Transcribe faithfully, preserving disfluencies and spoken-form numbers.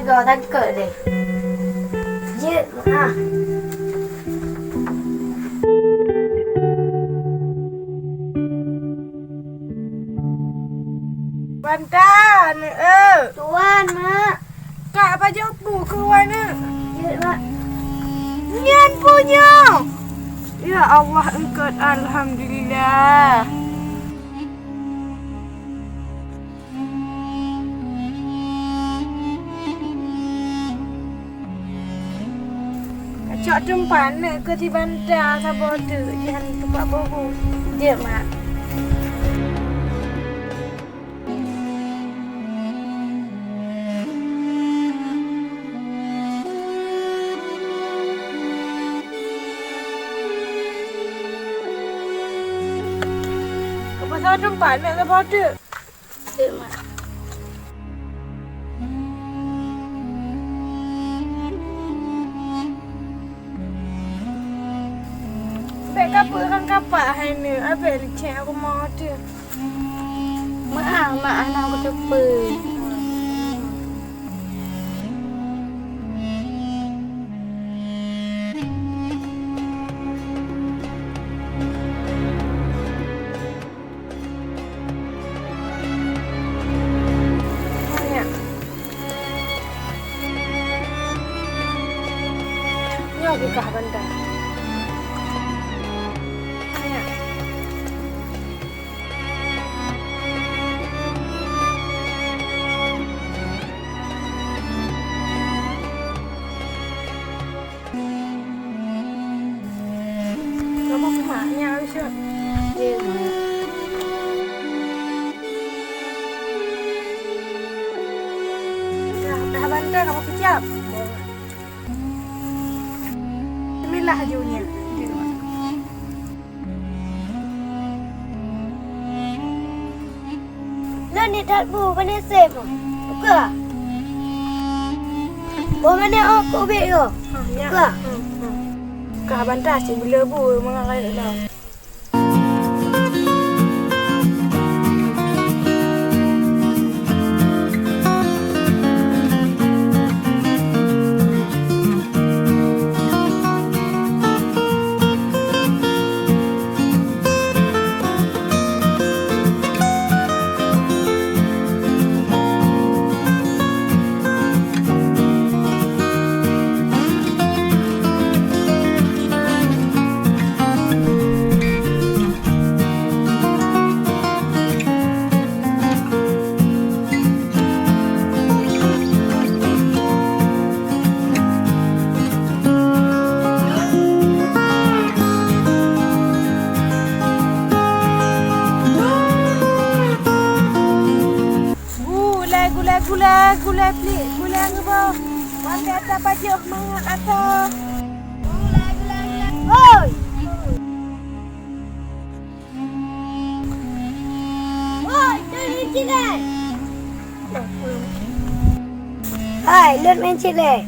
Kau takut deh. Jeuet, ah. Banta, aneuk, eh. Tuan, Mak. Kak, pajoh peue keu awak, aneuk? Jeuet, Mak. Nyan peue nyoe? Ya Allah, eungkot, alhamdulillah. Kacok teumpat neuk keu si Banta saboh teuk, jihan tupak bohu. Jeuet, Mak. Keu pasal teumpat neuk saboh teuk. Jeuet, Mak. Bèk kapeue rang kapak hai neuk, abéh licén rumoh teuh. Meu'ah, Mak, hana kuteupeue. Nyoe geukah bandai. Kamoe keumak nyan, Aisyah. Ye, Mak. Dah, dah bantai kamoe keucap. Bismillah aju nyan. Ye, Mak. Lôn nithat bu bak nasi mo. Buka. Boh manok oh keubiet yo. Ha, ya. Buka. Hmm, hmm. Ka banta sibuleue bu mangat rayeuk lom. Gulai, gulai, gulai, gulai pelik, gulai ngeubah. Wan gata pajoh mangat ata. Gulai, gulai, gulai. Hoi! Hoi, lôn main cilek. Hai, lôn main cilek.